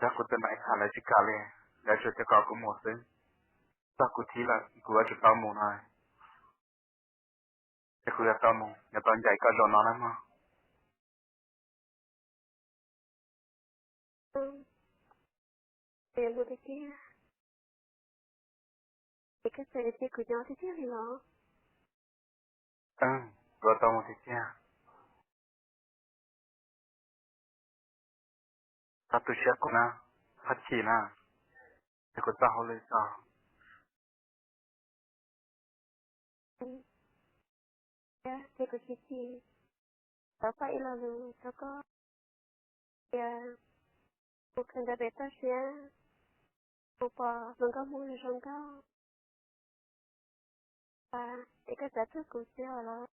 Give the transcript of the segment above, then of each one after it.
Txog kuv tus nam ib tham lawv tsis kam li, lawv tsuas coj kom kuv mus xwb. Txog kuv thib lawm kuv yuav tsum tau mus no, ces kuv yuav tau mus, yuav tau ncaim koj zaum no na mog. Kuv yuav mus tiag tiag. Es koj xav tias kuv nyob tiag tiag li los? Kuv yuav tau mus tiag tiag. Txhob tu siab kuv na, txhob chim na, es kuv txoj hauj lwm tso. Ces kuv tsis chim, tau pab ib lo lus rau koj tias mus kawm ntawv pem toj siab, mus pom hluas nkauj Hmoob zoo nkauj, es koj xav tuag kuv xwb os los?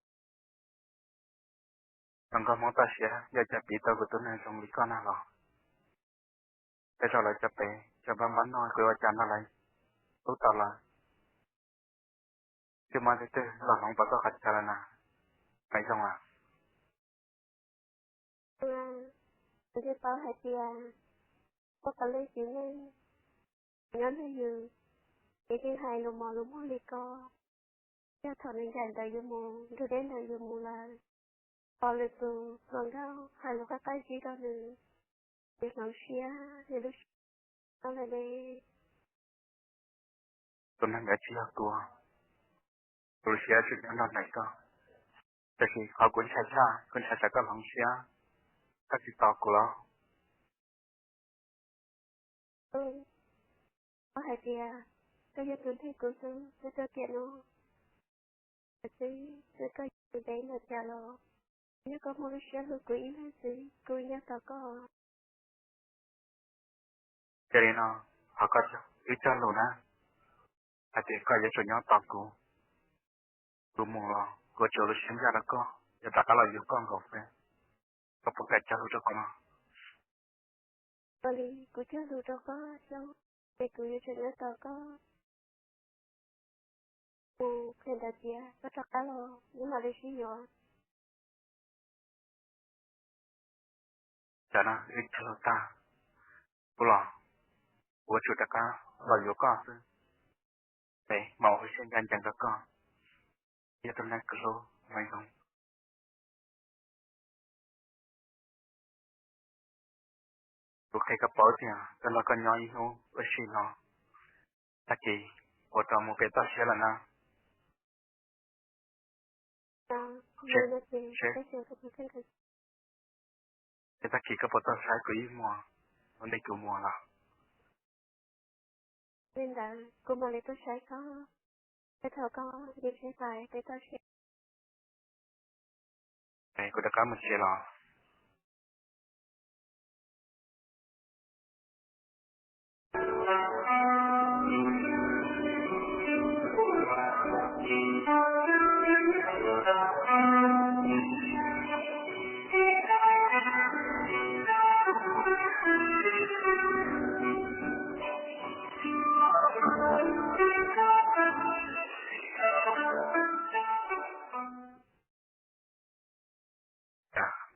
Hluas nkauj Hmoob toj siab yuav cas piv tau kuv tus neeg zoo li koj na los? Tej zaum lawv cov pem cov npab npab no kuv ua cas nrog lawv hlub tau lawm. Twb muaj leej twg los hloov pom koj qhov chaw lawm na, Maiv Zoo a? Kuv thiaj paub hais tias muaj qhov lwj txiv neej nyob nrog yus, ces yeej hais lus mos lus muag li ko. Yog thaum nws ncaim ntawd yuav mus, nrug deb ntawd yuav mus lawm, ho lwm tus hluas nkauj hais lus qab qab zib rau nws, nws hloov siab, nws lub siab lawm ne. Tus neeg ntawd tsis yog kuv, kuv lub siab tseem nyob nrog nraim koj. Tab sis qhov kuv ntshai tshaj, kuv ntshai tsam koj hloov siab, koj tsis tos kuv los? Koj hais tias koj yog tus ntseeg kuv xwb, koj tuaj tiam no xwb, xwb koj yuav mus ntev ntau cas los, yog koj muaj lub siab hlub kuv ib leeg xwb, kuv nyob tos koj. Cia li no, thov koj wb cog lus na, hais tias koj yuav tsum nyob tos kuv. Kuv mus los kuv tsuav lub siab ncaj rau koj, yuav rov qab los yuav koj nkaus xwb. Koj puas kam cog lus rau kuv no? Ua li, kuv cog lus rau koj, Xyoob, ces kuv yuav tsum nyob tos koj. Kuv qhia ntawd tias koj rov qab los, wb mam li sib yuav. Tam no wb cog lus tag, kuv los, kuv yuav tsum rov qab los yuav koj xwb. Es mam ua lub siab ncaj ncees rau koj, yog tus neeg kuv hlub Maiv Zoo. Kuv qhia koj paub tias koj nrog koj nyob ib hnub ua si no, tag kis ua rau mus pem toj siab lawm na. Seb, seb tag kis koj puas tau saib kuv ib muag, ua ntej kuv mus los? Li ntawd kuv mam li tuaj saib koj, thaum koj nce tsheb pais pem toj siab. Kuv rov qab mus tsev los.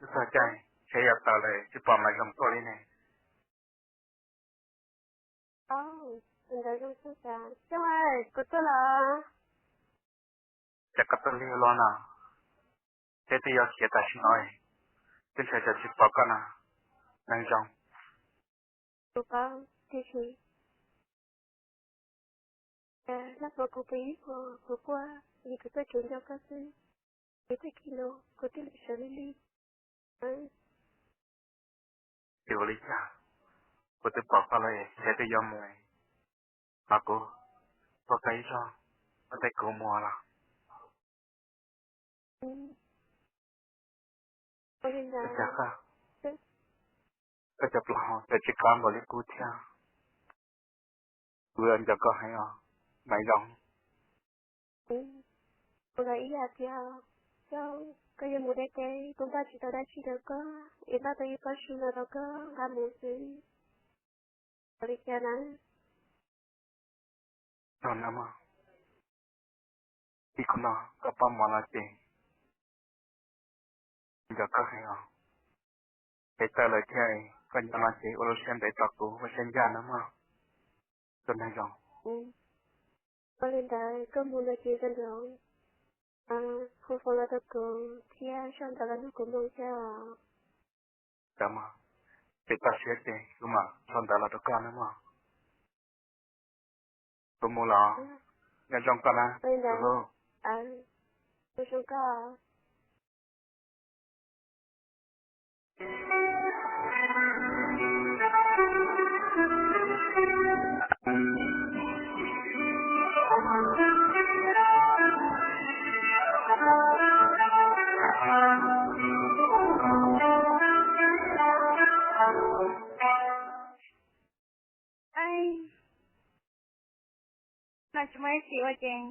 Twb txog caij tsheb yuav tawm lawm tsis pom Maiv Zoo tuaj li ne. Xyoob, kuv tuaj los. Cas koj tuaj lig luaj no? Tsheb twb yuav khiav tam sim no, twb ntshai tsam tsis pom koj no, Maiv Zoo. Kuv paub tiam sis nag hmo kuv pw ib hmo kuv quaj, vim kuv tuaj kev nco koj xwb. Ces tag kis no kuv thiaj li sawv lig lig. Tsis ua li cas, kuv twb pom koj lawm, ntshe twb yuav mus, mas kuv tua koj ib zaug, ua ntej kuv mus los. Ua li ntawd, koj cov plaub hau txawm tsis qab npaum li qub thiab. Kuv nco koj heev os, Maiv Zoo. Kuv los ib yam thiab, Xyoob, koj yuav mus deb deb, kuv npaj tsis tau dab tsi rau koj, es npaj tau ib pob su no rau koj nqa mus xwb. Ua li cas na? Txog na mog, ib khub no koj pab mov no ces nco koj heev os. Peb tawm lawm thiab, Koj nyob no ces ua lub siab ntev tos kuv, ua siab ncaj nawb mog, tus neeg zoo. Ua li ntawd koj mus no ces zoo nraud, hu fo los rau kuv thiab sau ntawv los nrog kuv mus thiab os. Ntawd mog, ces toj siab ces kuv mam sau ntawv los rau koj nawb mog. Kuv mus los, nyob zoo koj na. Ua li ntawd, zoo koj. No tsis muaj ib txhis ua ces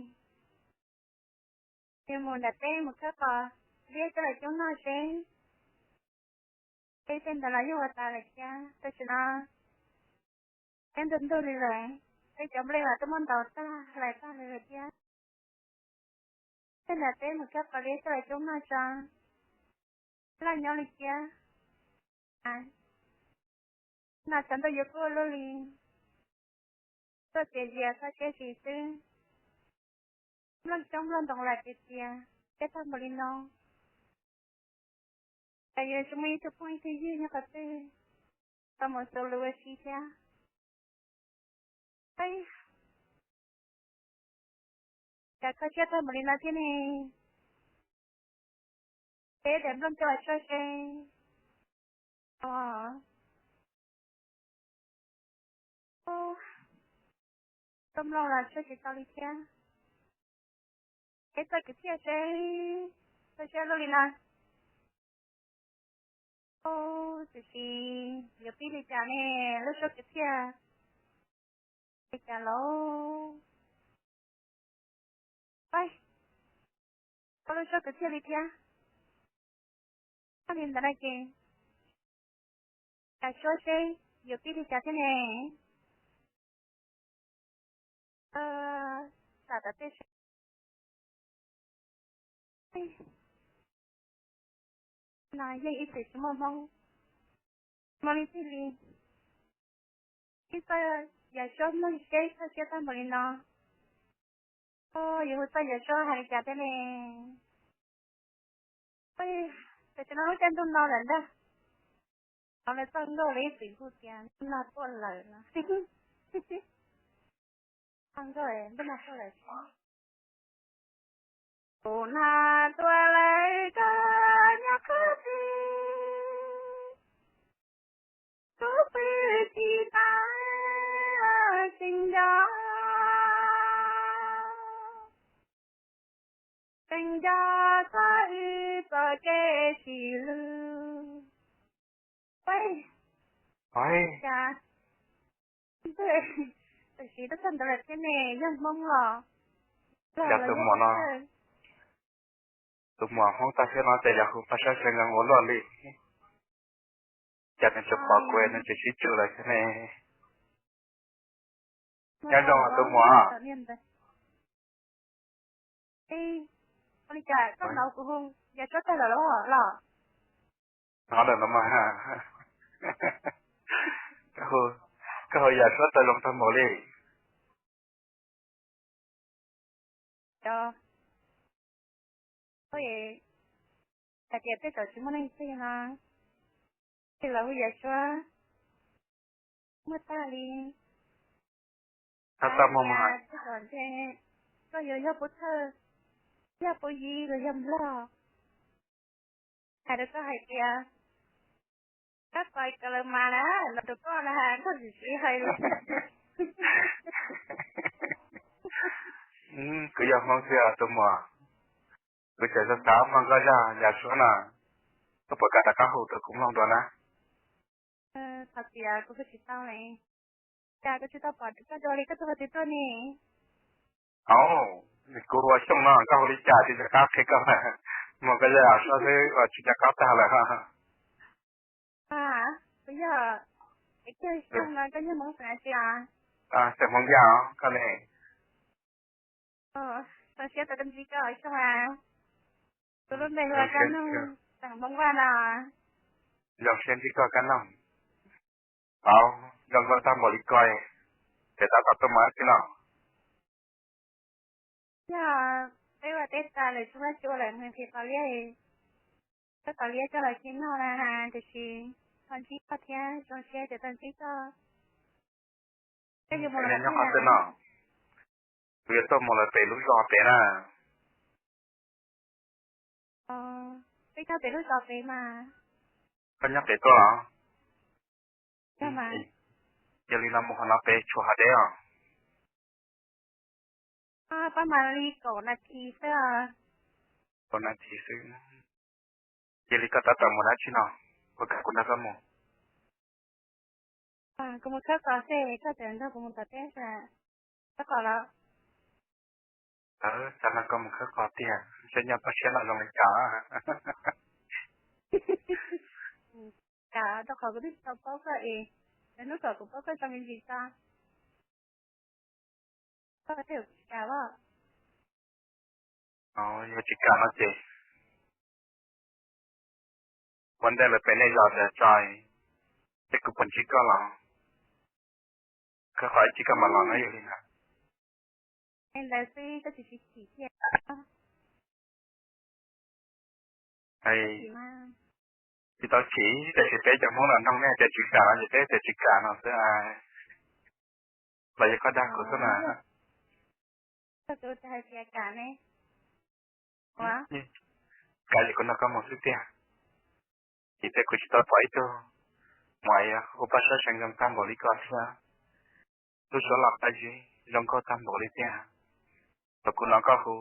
yus mus nram teb mus khawb qos liab coj los coob noj seb. Peb tej ntawd los yog ua tas lawm thiab, tam sim no peb ntuj ntuj li lawm, peb cov nplej los twb muab ntaus tag hlais tag li lawm thiab. Tej nram teb mus khawb qos liab coj los coob noj tso, laj nyob li thiab. No xav ntuj yuav kuj luaj li, tuaj txias zias txhob siab sim xwb. Nplooj xyoob nplooj ntoo lam tias tias peb tag npaum li no, cas yuav tsis muaj ib tug phooj ib tug ywg nyob qhov twg tau mus xu lus ua si thiab. Cas koj siab tag npaum li no thiab ne? Peb daim nplooj coj los tso seb. Tau mloog los tso tsis tau li thiab. Peb txoj kwv txhiaj seb, txoj siab luaj li no. Tiam sis yuav pib li cas ne, lub suab kwv txhiaj li cas lauj? Pab, koj lub suab kwv txhiaj li thiab. Txhob li ntawd na ces, cas suab seb yuav pib li cas thiab ne. Tam tom tej no yeej ib txwm tsis muaj hmoob, muaj li txij li ib txoj yam suab mloog seb txoj siab tag npaum li no. Yuav hu txoj yam suab hais li cas thiab ne? Tam sim no lub caij ntuj no lawm ntag, tau lawv txoj nkauj li ib txwm hu tias ntuj no tuaj lawm no. Txoj nkauj ntuj no tuaj lawm. Tus no tuaj lawm koj nyob qhov twg, kuv pw tsis tau, tseem nco, tseem nco txog wb txoj kev sib hlub. Cas tam sim tab txog ntawd lawm thiab ne, yog Hmoob los. Cas tus muam no, tus muam Hmoob tag siab no ces yog hu pab sab se nkees ua luaj li. Cas nws tsis pom kuv nws tsis sib tsw lawm thiab ne. Nyob zoo tus muam. Ua li cas koj hnov kuv hu yam suab tag lawm los? Hnov lawm no mas. Koj hu yam suab tawg loo tag npaum li. Hais tias tej zaum tsis muaj leej twg no, tej zaum hu yam suab muaj tag li. Tej zaum ntshe koj yuav yog pub thawj, yog pub yig los yog nplog. Hais rau koj hais tias, koj pais kawg lawm mas na, los rau koj na, koj tsis siv hais li. Kuv yog Hmoob xwb tus muam, kuv tseem xav xav mloog koj zaj yam suab no, koj puas kam rov qab hu rau kuv mloog dua na? Thov txim, kuv hu tsis tau li. Cas kuv tsis tau pom koj dua li, koj tuaj qhov twg tuaj ne? Au, kuv hu ua Xyooj no, koj hu li cas tsis rov qab qhia koj. Mloog koj zaj yam suab xwb tsis rov qab tag lawm. Kuv yog, es koj Xyooj no koj yog Hmoob Xeem tsi os? Xeem Hmoob Yaj koj ne? Zoo siab tau ntsib koj Xyooj a. Kuv lub npe hu ua Kab Noog, xeem Hmoob Vaj no. Zoo siab ntsib koj Kab Noog. Tau, zoo nkauj tag npaum li ko, ces tab tom tuaj mus dab tsi no? Yog peb ua teb tas lawm tsis muaj dab tsi ua lawm mus nqhis qos liab, coj qos liab coj los khi noj na, tiam sis tau ntsib koj thiab zoo siab tias tau ntsib koj. Koj yuav mus los nyob qhov twg no? Kuv yuav tuaj mus lawm pem lub zos pem na. Peb nyob pem lub zos pem mas. Koj nyob pem tuaj los? Yog li no mus qhov no pem tshuav hav deb os. Pab mas li kaum nas this xwb. Kaum nas this xwb. Cia li koj tab tom mus dab tsi no, ua cas kuv nrog koj mus? Kuv mus khawb qos xwb, koj tseem nrog kuv mus tom teb. Khawb qos los? Xav nrog koj mus khawb qos tiag, saib nyob toj siab no zoo li cas. Cas rau qhov kuv twb tsis tau paub koj es, lawv hnub kom kuv paub koj zoo me ntsis tso. Koj thiaj tsis kam los? Yog tsis kam no ces ua ntej lawv pem nej zos ntawd tso, seb kuv puas ntsib koj los. Khawb qos ib chim koj mam los no yog li ntawd. Ntawd xwb koj tsis tsis chim thiab. Tsis tau chim, tiam sis peb cov Hmoob no nug nej tias tsis kam no ces peb tias tsis kam no xwb. Los yog koj dag kuv xwb na. Koj tus hais tias kam ne. Kam ces kuv nrog koj mus xwb tiag. Vim tias kuv tsis tau pom ib tug muam ua paj sab seev zoo tag npaum li koj thiab. Lub suab los qab zib zoo nkauj tag npaum li tiag. Thaum kuv hnov koj hu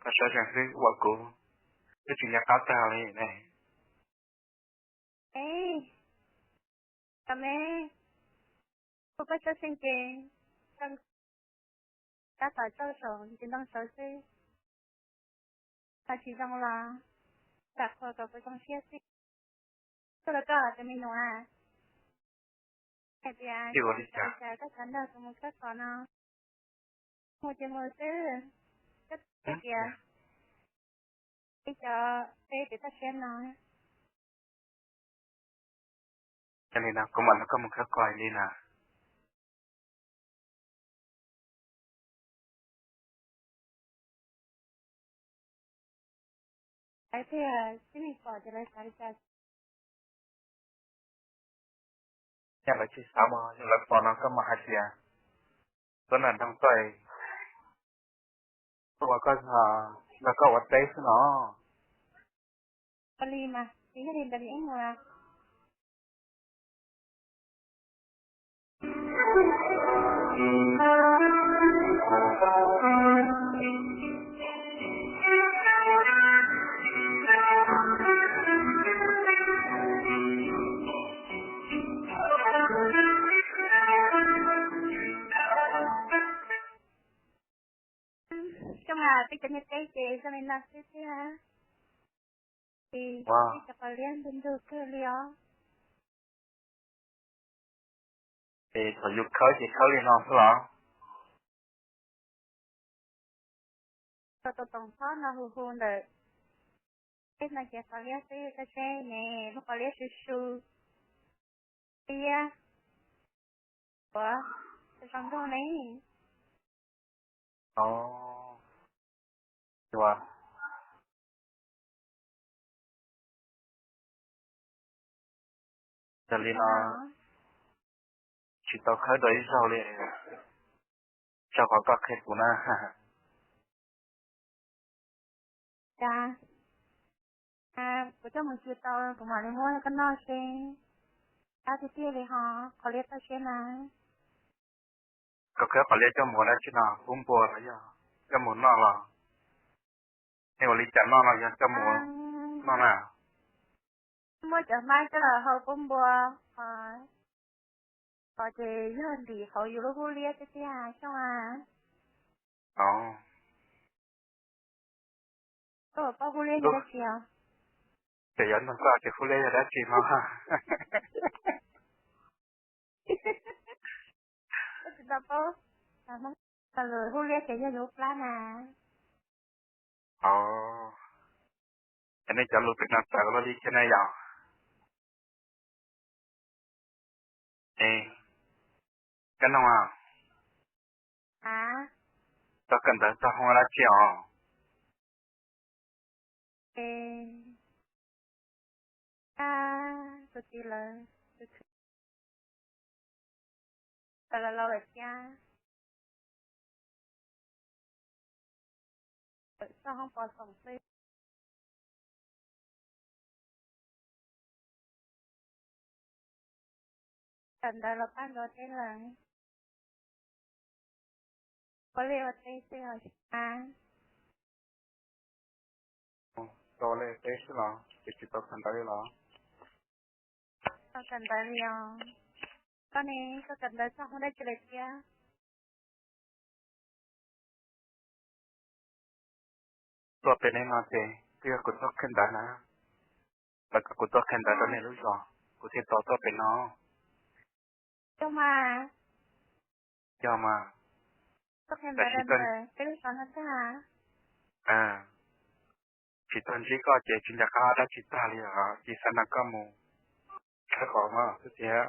paj sab seev xwb ua kuv twb tsis nco qab tag li ne. Tam me hu paj sab seev ces tab tom tso saum ntsis ntoo sawv xwb. Ho tsis zoo los lam qhuas kom kuv zoo siab xwb. Tuaj rau koj tus me nyuam, hais tias tsis ua li cas, koj xav nrog kuv mus khawb qos no, mus ces mus xwb. Koj tias ib cov peb pem toj siab no. Yog li no kuv mam nrog koj mus khawb qos li na. Yog lawv tsis xav mas yog lawv pom no koj mam hais tias tuaj nram nroog txoj, tuaj ua koj, nrog koj ua teb xwb no. Ua li mas, tsis yog li ntawd li ib mus. Xyoo no peb cov niam teb ces zoo li no xwb thiab. Ces peb cov qos liab ntug ntug kawg li os. Es thaum yus khawb ces khawb li no xwb los? Tau tus toom txhob no hu hu ntawm peb no ces qos liab xwb, koj saib ne, lub qos liab su su. Liab, ua, zoo nkauj ne. Yog li no tsis tau khawb dua ib zaug li, txog qhov koj qhia kuv na. Cas, kuv coj mus tsis tau, kuv mam li muab koj noj seb. Qab tiag tiag li ho, qos liab toj siab na. Koj khawb qos liab coj mus ua dab tsi no, pub npua los yog coj mus noj los? Nej ua li cas noj no yog coj mus noj na? Muab cov hmab coj los hau pub npua, qos ces yog ntim hauv yus lub hub liab tiag tiag xyoo a. Koj puas paub hub liab yog dab tsi os? Ces yuav nug koj tias hub liab yog dab tsi no. Koj tsis tau paub, hub liab ces yog yus plab na. Ces nej cov lus pem no txawv luaj li thiab ne yom? Es, Kab Noog, txoj kawm ntawv txog hoob dab tsi os? Tus txiv lawv, tus khwv, lawv laus lawm thiab, txoj hoob pov xoom xwb. Kawm ntawv los pab nrog teb lawm, ua liaj ua teb xwb os. Tau ua liaj teb xwb los ces tsis tau kawm ntawv li los? Tau kawm ntawv li os. Koj ne, koj kawm ntawv txog hoob dab tsi lawm thiab? Tuaj pem nej no ces twb yog kuv tuaj qhia ntawv na, lawv kom kuv tuaj qhia ntawv rau nej lub zos, kuv thiaj tau tuaj pem no. Yog mas, yog mas, tab sis peb lub zos no tag, tsis tau ntsib koj ces tsis nco qab dab tsi tag li os, cia xav nrog koj mus khawb qhov no xwb thiab.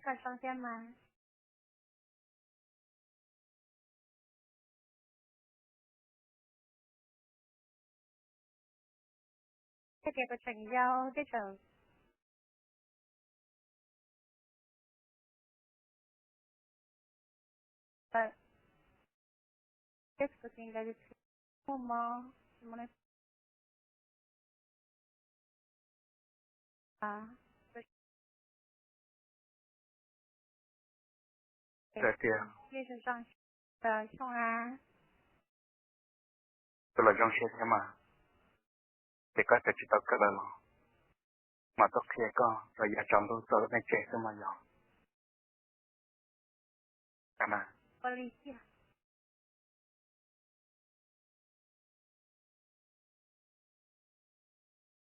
Koj zoo thiab mas. Tias kuv tseem yau, tias tseem Tus los zoo siab thiab mas, ces koj txawm tsis tau kawm lawm los, mam tuaj qhia koj los yav tsaus ntuj txog nej tsev xwb mas yog.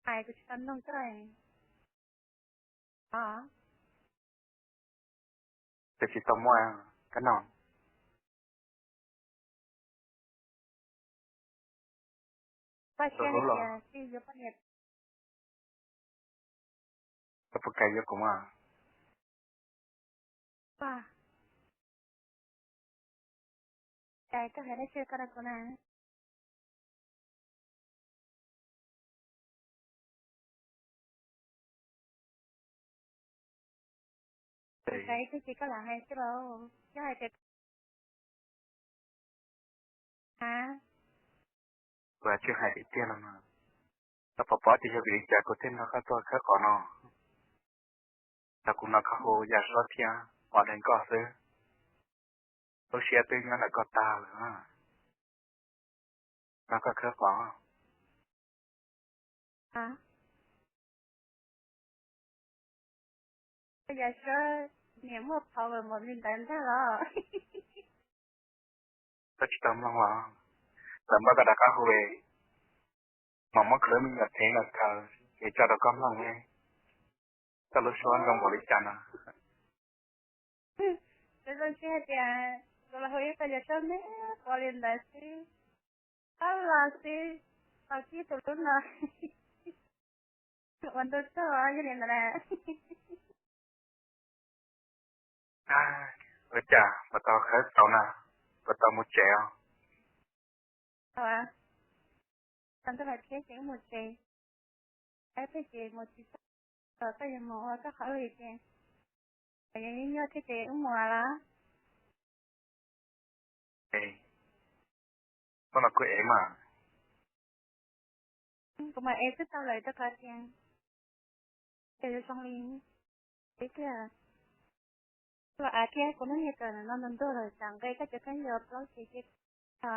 Hais kuv tsis tau nug koj. Twb tsis tau muaj, Kab Noog. Koj siab hais tias twb yuav poj niam, koj puas kam yuav kuv mas? Cas koj hais dab tsi koj rau kuv na? Kuv xav ib txhij ces koj lam hais xwb lauj, yog hais tias, a, kuv tsis hais tiag tiag no mas, koj puas paub tias yog vim li cas kuv thiaj nrog koj tuaj khawb qhov no? Thaum kuv hnov koj hu Yaj Suab thiab Os Dees Nkoj xwb, lub siab twb nyob ntawm koj tag lawm, nrog koj khawb qhov. Yaj Suab niam muaj power npaum li ntawd ntag los? Koj tsis tau mloog los? Lawv npaj koj rov qab hu, mam muab koj lub me nyuam thev los khaws es tso rau koj mloog ne. Koj lub suab zoo npaum li cas no? Kuv zoo siab hais tias kuv los hu ib qho Yaj Suab me pom li ntawd xwb, tab los xwb, tau kib tus lub no ua ntu txog yog li ntawd na. Ua cas puas tau khawb tau na, puas tau mus tsev os? Tau ntej lawm thiab ces wb mus tsev. Ab, thiab ces mus tsis tau, koj yuav mus ua koj qhov li ces, yog nyob thiab ces wb mus los? Koj los kuj ev mas. Kuv mam ev twb tau lawm rau qhov tias, ces zoo li, tiag, los av thiab kuv lub niag kawm no ntuag ntuag lawm tsam nqe koj cov khaub ncaws plaub ces cia.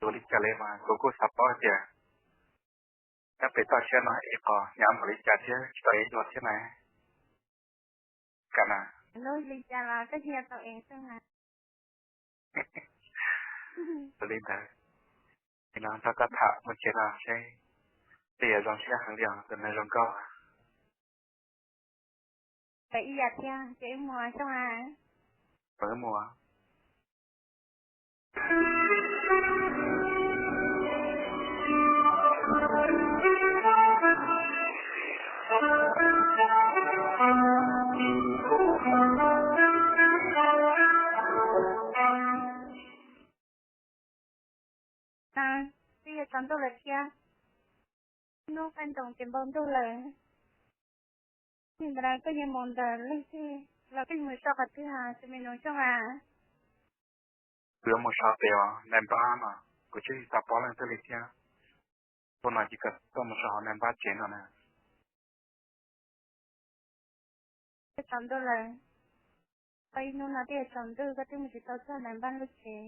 Ua li cas li mas kuv kuj xav paub tias nyob pem toj siab no es qos hnyav npaum li cas thiab tsis tau ev dua thiab na. Kam na. Lub li cas los koj cia tau ev xwb na. Ua li ntawd, no nrog koj tham mus tsev no seb, twb yuav zoo siab heev li os tus neeg zoo nkauj. Ib yam thiab ces wb mus xyoo a. Wb mus. Ntuj lawm thiab. Hnub qaij ntoos ces npau ntuj lawm. Nim ntawd koj yuav mus ntawm leej twg los koj yuav mus so qhov twg hos tus me nus Tshooj a? Kuv yuav mus so pem nais npab no, kuv twb tsis tau paub leej twg li thiab. Hnub no ces koj tuaj mus so hauv nais npab tsev no na. Twb tsaus ntuj lawm, tau ib hnub no twb yuav tsaus ntuj koj twb mus tsis tau txog nais npab lub tsev.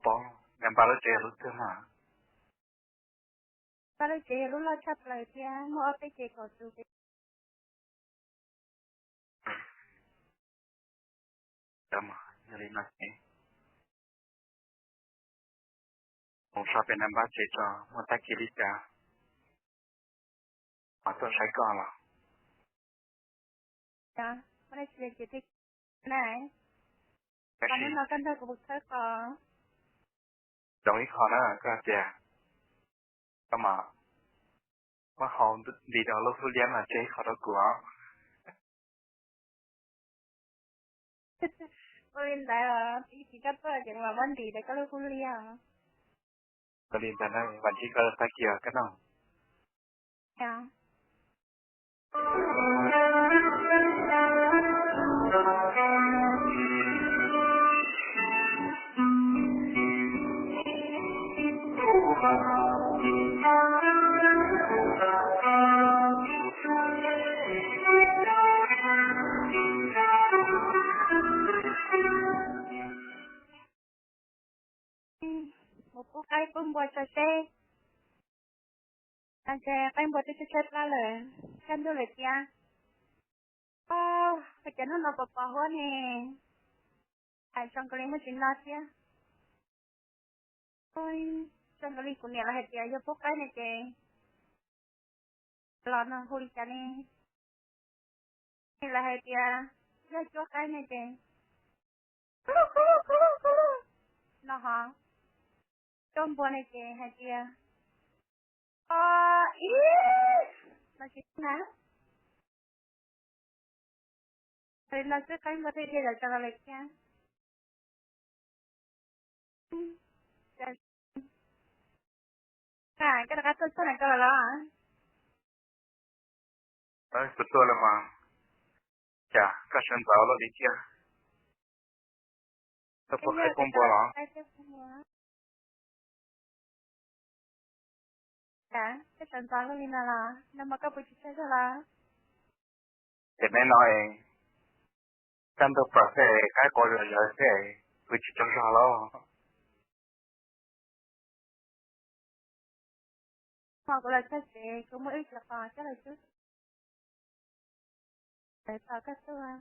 Paub, nais npab lub tsev yog lub twg na? Npab lub tsev yog lub loj tshaj plaws thiab muaj ob peb cev kaum tus pem. Yog li no ces mus so pem nais npab tsev tso, muaj tag kis li cas mam tuaj saib koj los. Tab sis hnub no koj nrog kuv mus khawb qos. Zoo ib qho na, koj hais tias koj mam muab hau nti rau lub hub liab mas tseg ib qho rau kuv os. Ua li ntawd os, ib chim koj tuaj ces kuv mam muab nti rau koj lub hub liab os. Ua li ntawd na, vas ntsib koj tag kis os koj noj. Mus pub qaib pub npua tso seb. Ntshe qaib npua twb tshaib tshaib plab lawm, kaj ntug lawm thiab. Ua cas hnub no pos pos huab ne? Hais zoo nkaus li muaj tsis no thiab. Zoo nkaus li kuv niam lawv hais tias yog pub qaib ne ces los no hu li cas ne? Lawv hais tias yog cuab qaib ne ces no hov, cuab npua ne ces hais tias o ib no tsis na. Li no xwb qaib npua thiaj dhia zom zaws los lawm thiab. Koj rov qab tuaj txog no koj los los? Kuv tuaj los mas. Cas koj sawv ntxov luaj li thiab? Koj pub qaib pub npua los? Cas koj sawv ntxov luaj li no los no mas koj pw tsis tsaug zog los? Ces neb no es kaj ntug pom xwb es qaib qua zom zaws xwb es pw tsis tsaug zog lauj. Hmo kuv los txog tsev kuv muaj ib co qos coj los cub tos koj tuaj.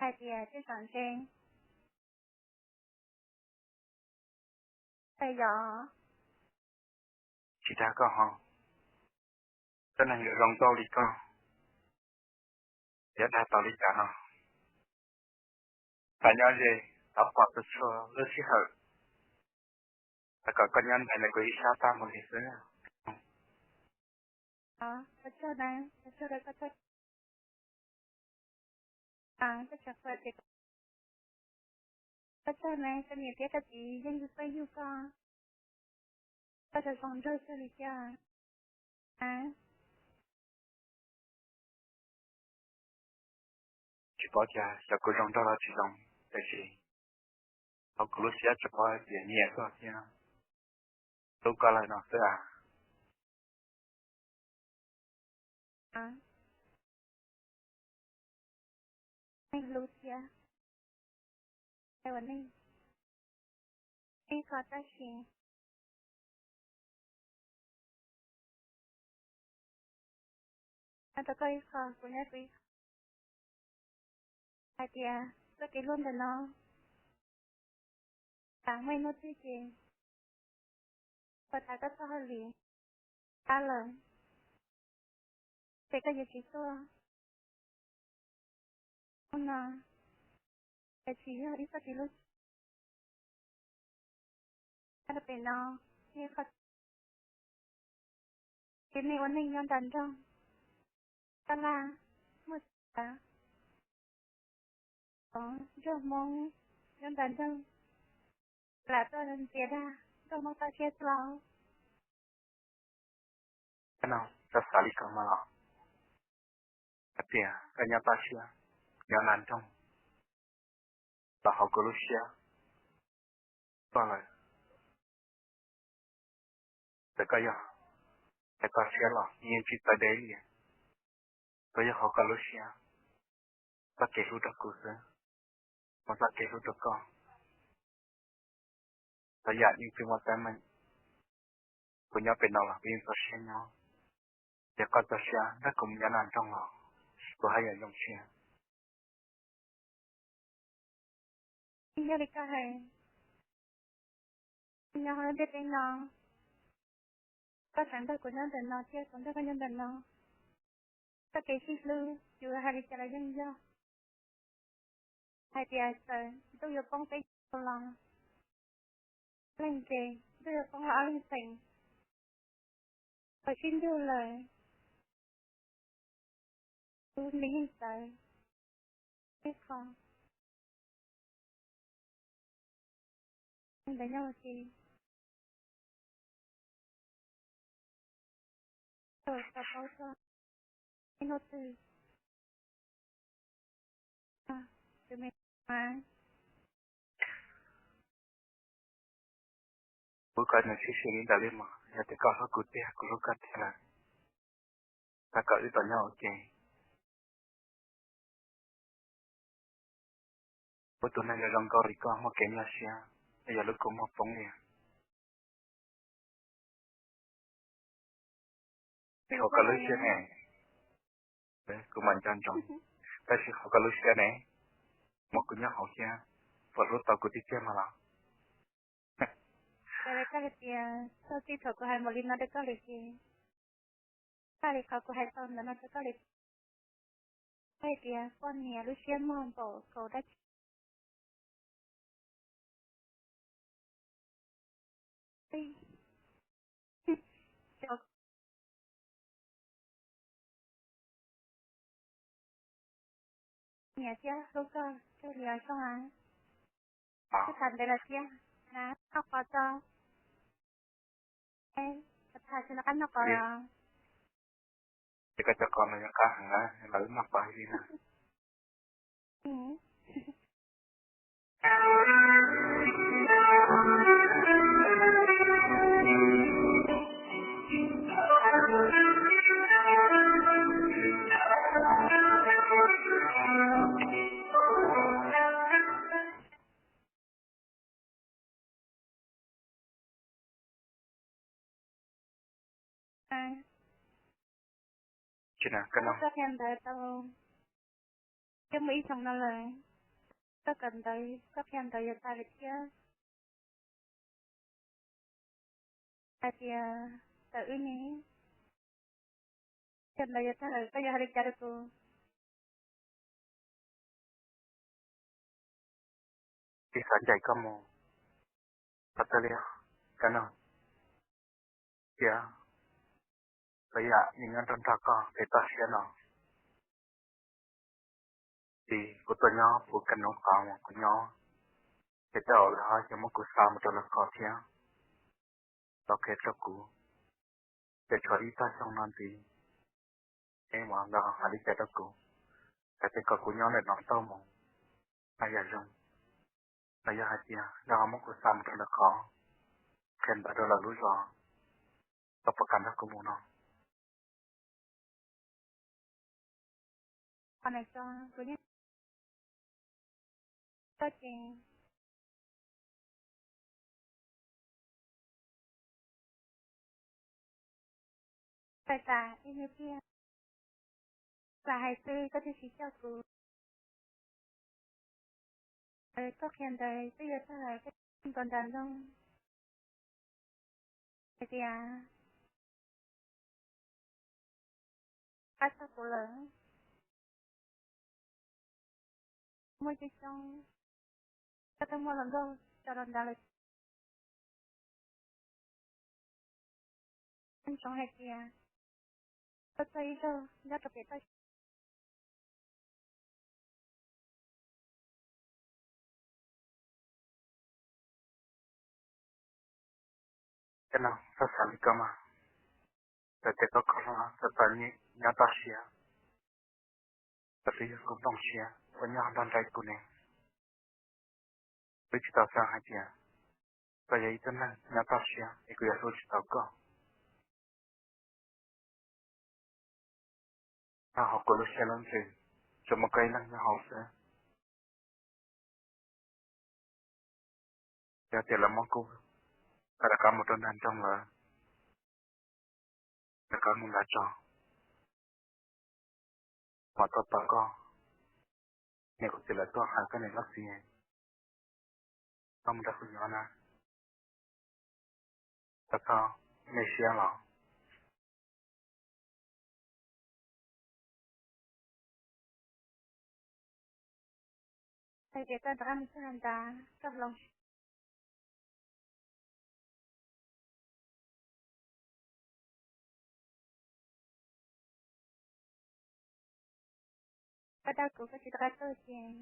Hais tias tej zaum ntshe yog tsis dag koj ho, koj neeg yuav zoo nkauj li koj, yuav dag tau li cas no. Txawm nyob ze, tau pom txhua txhua lub sij hawm, tau kom koj nyob ntev ntawm kuv ib sab tag mus li xwb. Koj txawj ne, koj txawj ne, koj niam thiab koj txiv yeej yug peb yug koj, koj txawj zoo nraug xwb li cas. Tsis paub cas xyov kuv zoo nraug los tsis zoo, tiam sis hauv kuv lub siab tsuas paub hais tias nyiam koj thiab hlub koj lawm no xwb as. Neeg hlub thiab ua neeg ib qho tab sis nyob rau koj ib qho, kuv nyob kuv ib qho. Hais tias txoj kev hlub ntawm no tas muaj ib hnub twg ces puas tas koj txoj hauj lwm qab lawm, ces koj yuav tsis tuaj. Hnub no ces tsis yog ib txoj kev hlub nyob rau pem no, ib qho ces nej ua neej nyob nram nroog, taj laj, muaj txiv, Nraug Hmoob nyob ntawm nraug lam tuaj ntxias dag nraug Hmoob toj siab xwb los? Koj no, koj xav li ko mas los? Hais tias koj nyob toj siab, nyob nram nroog, los hauv kuv lub siab koj lawm. Txawm koj yog hais toj siab los yeej tsis txawv deb li. Koj yog hauv koj lub siab, txoj kev hlub rau kuv xwb, mus txoj kev hlub rau koj. Txhua yam yeej tsis muaj teeb meem. Kuv nyob pem no los kuv yeej txaus siab nyob. Ces koj txaus siab nrog kuv mus nyob nram nroog los, kuv haj yam zoo siab. Yog li koj hais, nyob hauv lub ntiaj teb no, koj xav nrog kuv nyob ntawm no thiab kuv nrog koj nyob ntawm no, txoj kev sib hlub yus hais li cas los yeej yog. Hais tias txawm ntuj yuav poob peb caug los, leej ces ntuj yuav poob los ob leeg xeem, thaum sib nrug lawm, lub me yeej txawv ib qho. Ntawd nyob ua ke, tau paub txog ib hnub twg tus me mas. Kuv kom nws sib sib li ntawd li mas, yog tias koj hlub kuv tiag kuv hlub koj tiag lawm, thov kom wb tau nyob ua ke. Kuv tus neeg zoo zoo nkauj li koj muaj kev nyuaj siab, yog lub kua muag poob li. Hauv koj lub siab ne, kuv mam nco ntsoov, tab sis hauv koj lub siab ne, muaj kuv nyob hauv thiab, puas hlub tau kuv tiag tiag mas los? Koj hais tias txog txij thaum kuv hais npaum li no rau koj lawm ces, txhaj li qhov kuv hais tau ntawm no rau koj lawm. Koj hais tias poj niam lub siab muag npaum nkaus dab tsi. Niam thiab hlub koj kawg li os Soob a. Twb tham ntawd lawm thiab na, noj qos tso. Tham tsis noj qab noj qos los? Ces koj cov qos no yog qab heev na, los wb noj qos li na. Koj qhia ntawv tau, twb muaj ib xyoos no lawm, koj kawm ntawv, koj qhia ntawv yuav tag lawm thiab. Hais tias tawm wb ne, qhia ntawv yuav tag lawm koj yuav hais li cas rau kuv? Tsis xav ncaim koj mus qhov twg li os, Kab Noog. Cia, txhua yam yeej nyob nrog nrog koj pem toj siab no. Ces kuv tuaj nyob puv Kab Noog qhov uas kuv nyob, ces tej zaum lawv ho yuav muab kuv xa mus rau lawv qhov thiab, tau qhia rau kuv. Ces tshuav ib tag xyoo no ntxiv, es mas lawv ho hais li cas rau kuv, hais tias kom kuv nyob ntawm no tau mus, haj yam zoo. Los yog hais tias lawv ho muab kuv xa mus rau lawv qhov, qhia ntawv rau lawv lub zos, koj puas kam nrog kuv mus no? Qhov no tso, kuv yeej, koj ces txawm tas ib hnub tiag, xav hais xwb koj twb tsis coj kuv. Koj qhia ntawv twb yuav tag lawm, koj nkaus nram nroog hais tias qab txog kuv lawm. Muaj coob coob, koj twb muaj hluas nkauj tso rau nrad lawm. Koj ntsoov hais tias koj txog ib zaug nyob rau pem toj siab, Cov no txhob xav li ko mas, txawm tias koj kho hlo, txawm tias nyob toj siab, txawm tias yog kuv nplooj siab uas nyob nrog nraim kuv ne, twb tsis tau xav hais tias koj yog ib tug neeg nyob toj siab es kuv yuav hlub tsis tau koj. Nyob hauv kuv lub siab lub ntsws, tsuas muaj koj ib leeg nyob hauv xwb. Yog tias lawv muab kuv, koj rov qab mus rau nram nroog lawm, rov qab mus nram tso, mam tuaj pom koj niam koj txiv lawv tuaj hais koj niam koj txiv, koj mus nrog kuv nyob na, koj txhob nyuaj siab los. Hais tias koj rov qab mus txog nram nrad, koj hloov, koj dag kuv koj tsis rov qab tuaj ces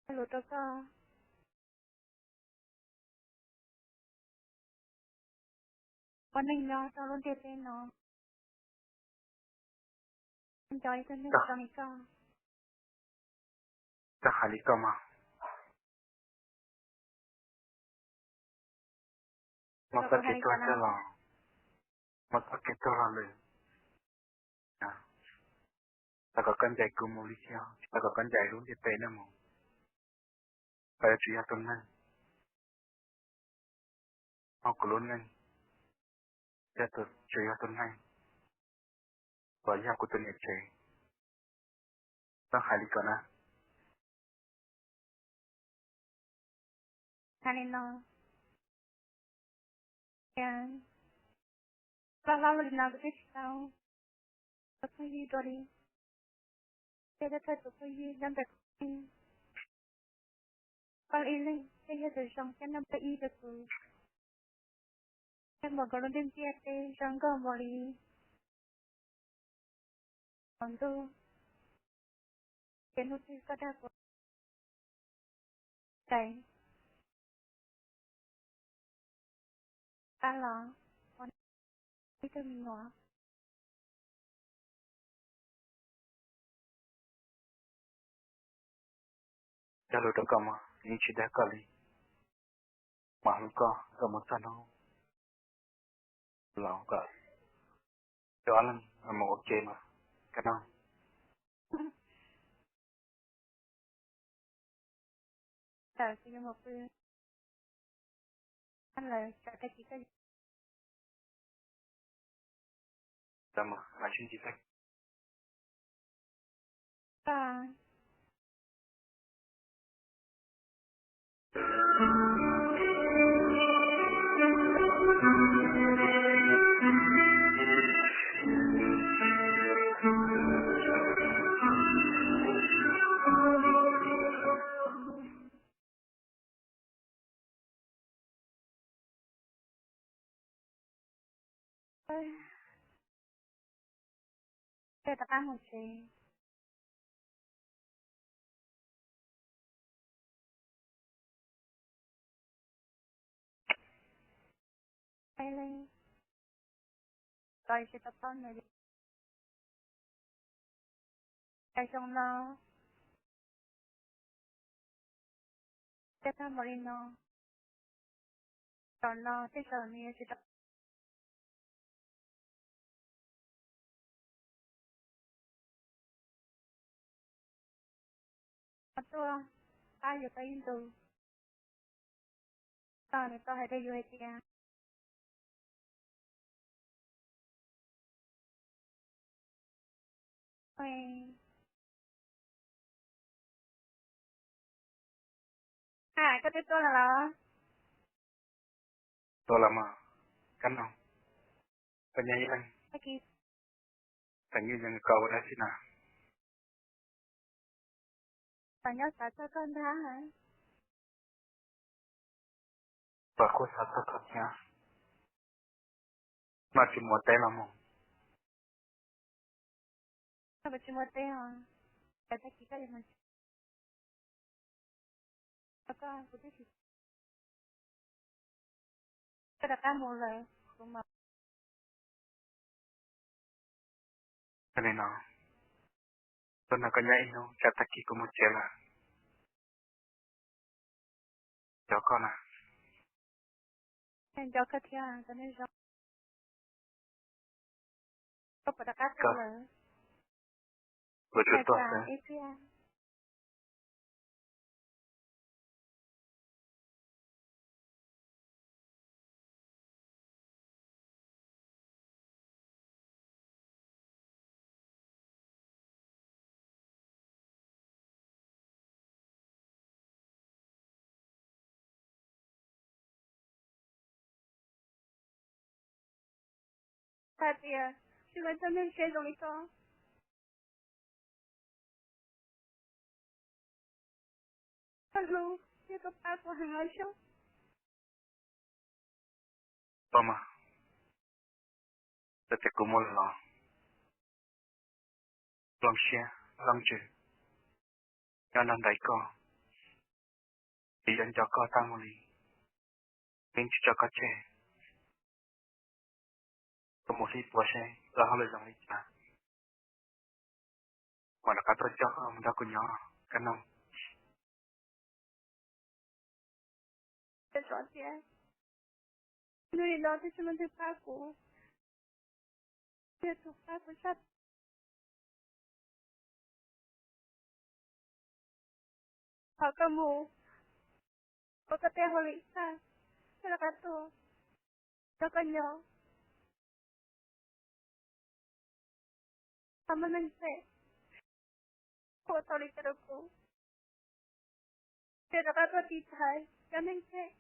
koj lus rau koj ua neej nyob rau lub ntiaj teb no. Nco ib tug neeg zoo li koj. Koj hais li koj mas, muab txoj kev tuag coj los, muab txoj kev tuag los lwm. Txawm kom koj ncaim kuv mus li thiab, txawm kom koj ncaim lub ntiaj teb no mus, koj yuav tsum yog tus neeg hauv kuv lub neej, yog tus, tsuas yog tus neeg uas yog kuv tus niam tsev. Koj hais li ko na. Hais li no, loj hlob li no kuv twb tsis tau ua phooj ywg dua li. Tej thawj tus phooj ywg nyob ntawm kuv ib, koj ib leeg thiaj yog tus zoo thiab noj npawj ib rau kuv. Thiab npaum nkaus lub ntiaj teb zoo nkauj npaum li hauv ntuj, ces hnub twg koj dag kuv, pab los ua ib tug me nyuam. Cog lus rau koj mas yeej tsis dag koj li, mas hlub koj kom mus txog hnub laus kom cov ob leeg mus ua ke mas koj no. Tawm kuv yuav mus pw, lawv tawm tag kis koj. Tawm mas, mas sib ntsib tag kis. Peb rov qab mus tsev. Peb leej tsis tau paub ntawd li. Cas zoo no, tej tag npaum li no, zaum no tej zaum nws yuav tsis tau tuaj pab yus tau ib ntus. Tau nws tau hais rau yus hais tias, a, koj twb tuaj los los? Tuaj los mas, koj no, koj nyob ib leeg, tseem nyob zoo li ko ua dab tsi na? Tseem nyob xav txog koj ntag. Puas kuj xav txog koj thiab? Noj tsis muaj teb los mus. Koj puas tsis muaj teb os? Tag kis koj yuav mus tsev. Koj, kuv twb tsis, Rov qab mus lawm. Li no, tuaj nrog koj nyob ib hnub, tsam tag kis kuv mus tsev lawm. Nco koj na. Nco koj thiab, koj puas rov qab tuaj lawm? Kuv tsis tuaj xwb. Hais tias tsis muaj neeg tsev zoo li koj. Koj hlub thiab koj pab kuv heev los xyov. Koj mas, txawm tias kuv muaj lus los zoo siab zoo ntsws nyob nrog nraim koj, vim yog nco koj tag mus li, yeej tsis tso koj tseg. Koj mus hlib puav seb koj hauj lwm zoo li cas, mam rov qab tuaj coj koj mus nrog kuv nyob, Kab Noog. Tias hnub li no twb tsis muaj leej twg pab kuv, yog tus pab kuv tshaj. Thov koj mus ua koj tej hauj lwm tag, koj rov qab tuaj nrog koj nyob. Thov muaj neeg phem ua tau li cas rau kuv, ces rov qab tuaj tiv thaiv cov neeg phem.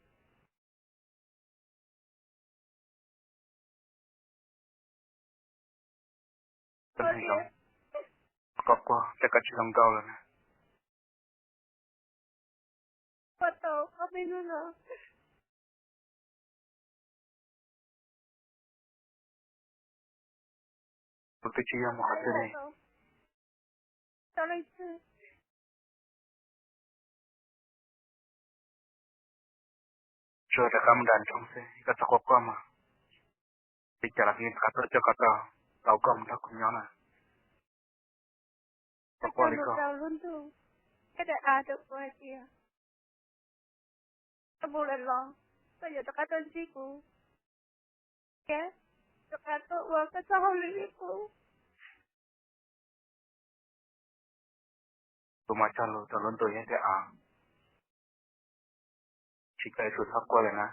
Koj quaj, koj quaj, ces koj tsis zoo nkauj lawm na. Quaj tau ob peb hnub no. Kuv twb tsis yog mus qhov twg li. Tsuas rov qab mus nram nroog xwb, koj txhob quaj quaj mas. Li cas los kuv yeej rov qab tuaj coj koj tau, tau koj mus nrog kuv nyob na. Koj quaj li koj. Lub ntuj thiab daim av rau kuv hais tias koj mus lawm los koj yuav rov qab tuaj ntsib kuv, thiab rov qab tuaj ua koj txoj hauj lwm li kuv. Kuv mam cog lus rau lub ntuj thiab daim av, tsis txawj tus txhob quaj lawm na.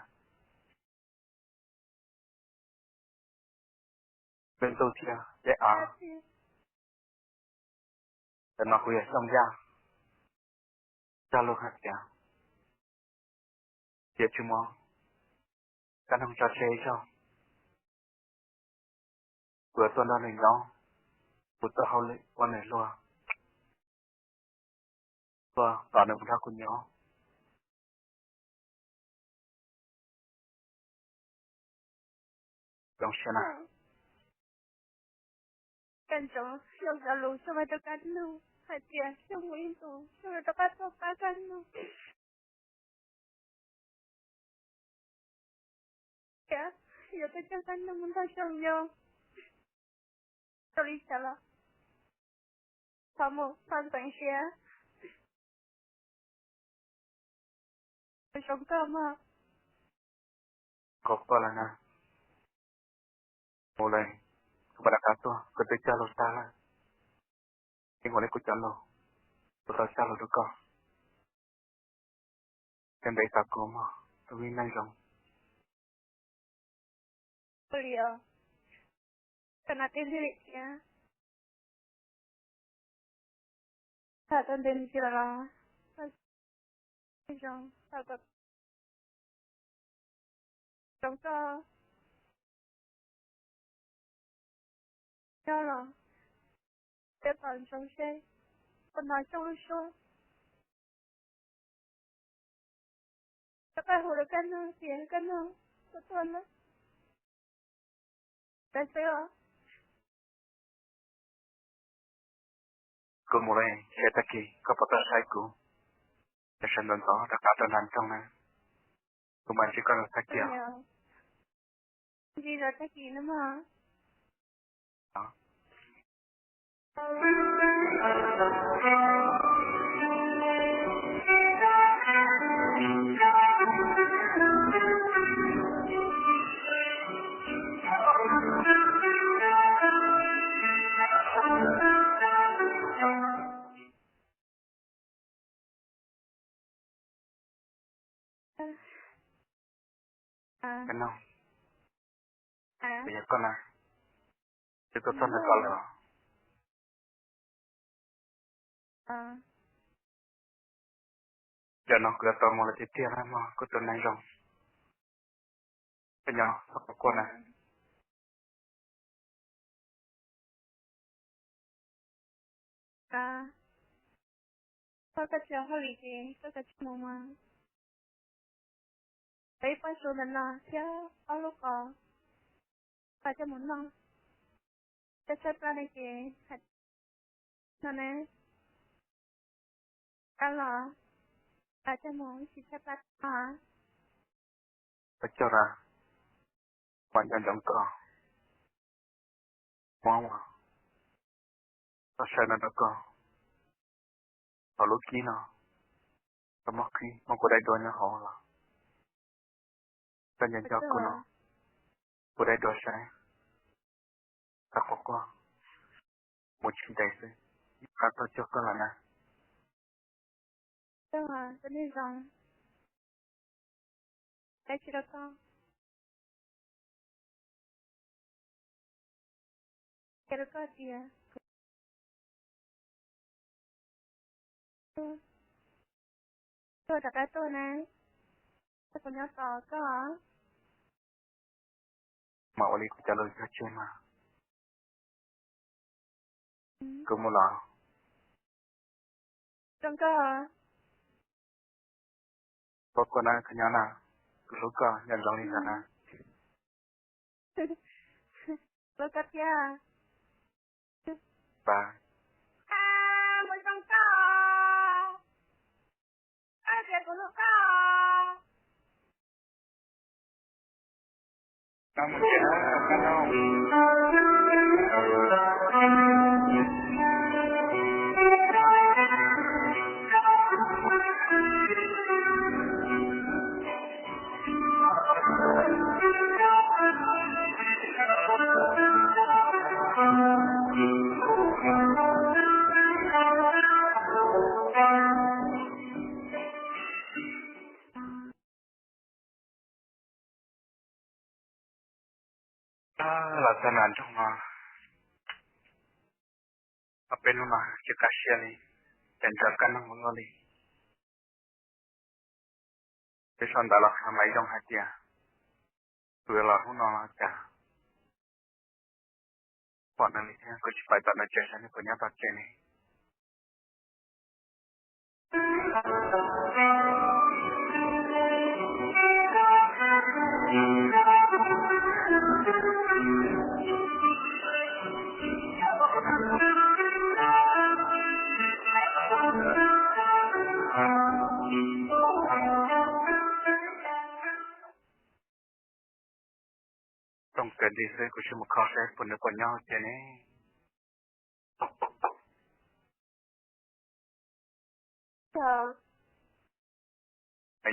Lub ntuj thiab daim av, ntawm no kuv yog Xyooj Yaj, cog lus hais tias yuav tsis muab Kab Noog tso tseg ib zaug. Kuv yuav tuaj nrog nws nyob, kuv txoj hauj lwm ua nws luag, tuaj tos nws mus nrog kuv nyob. Zoo siab na. Koj ntsoov Xyooj cov lus Xyooj hais rau Kab Noog hais tias Xyooj mus ib ntus Xyooj yuav rov qab tuaj pab Kab Noog, thiab yuav tuaj coj Kab Noog mus nrog Xyooj nyob. Txawm li cas los thov mus thov ntxeev siab. Kuv zoo koj mog. Koj quaj lawm na. Mus lawm, kuv mam rov qab tuaj, kuv twb cog lus tag lawm. Yeej ua li kuv cov lus, kuv tau cog lus rau koj. Koj ntev tos kuv mog, tus me neeg zoo. Ua li os, koj nas tij li thiab. Tham tau ntev mus tsis los los, zoo, zoo koj. Nyob los peb pom ntsoov seb puas hnov Xyooj lub suab. Rov qab hu rau Kab Noog tias Kab Noog, kuv tuaj lawm. Peb xwb os. Kuv mus lawm, seb tag kis koj puas tuaj saib kuv. Yog sawv ntxov ntxov rov qab rau nram nroog na, kuv mam ntsib koj rau tag kis. Ntsis zov tag kis no mog. Koj no, yog koj na, twb tuaj txog ntawm koj lawm los? Cov no kuv yuav tau mus lawm tiag tiag na mog, kuv tus neeg zoo. Koj nyob txhob quaj na. Koj tsis ua hauj lwm ces koj kav tsij mus mog. Koj ib pob su ntawm no thiab ob lub qos, koj coj mus noj. Koj tshaib plab ne ces hais no ne, koj los, koj coj mus ib tsis tshaib plab no. Koj coj ra, kuv nco ntsoov koj, muab txoj saw no rau koj, hauv lub kib no, koj muab qhib, muab kuv daim duab nyob hauv los. Koj nco nco kuv no, kuv daim duab saib, koj quaj quaj, mus tsis ntev xwb, qab tuaj cuag koj lawm na. Koj neeg zoo, dab tsi rau koj, hais rau koj tias tuaj rov qab tuaj na, kuv nyob tos koj. Mas ua li kuv cov lus yog tseg mas kuv mus los. Zoo koj. Koj quaj na, koj nyob na, kuv hlub koj nco ntsoov li ntawd na. Hlub koj thiab. Mus zoo koj. Koj tias kuv hlub koj. Los txog nram nroog no, ob peb hnub no tsis kaj siab li, ces nrog koj nug ua luaj li. Twb sau ntawv los hais mas zoo hais tias kuv yuav los hnub no los cas pom nws li thiab, kuv tsis pais tom nws tsev saib nws puas nyob tom tsev ne. Rooj kawg nti xwb, kuv sim mus kho saib puas nws puas nyob tsev ne.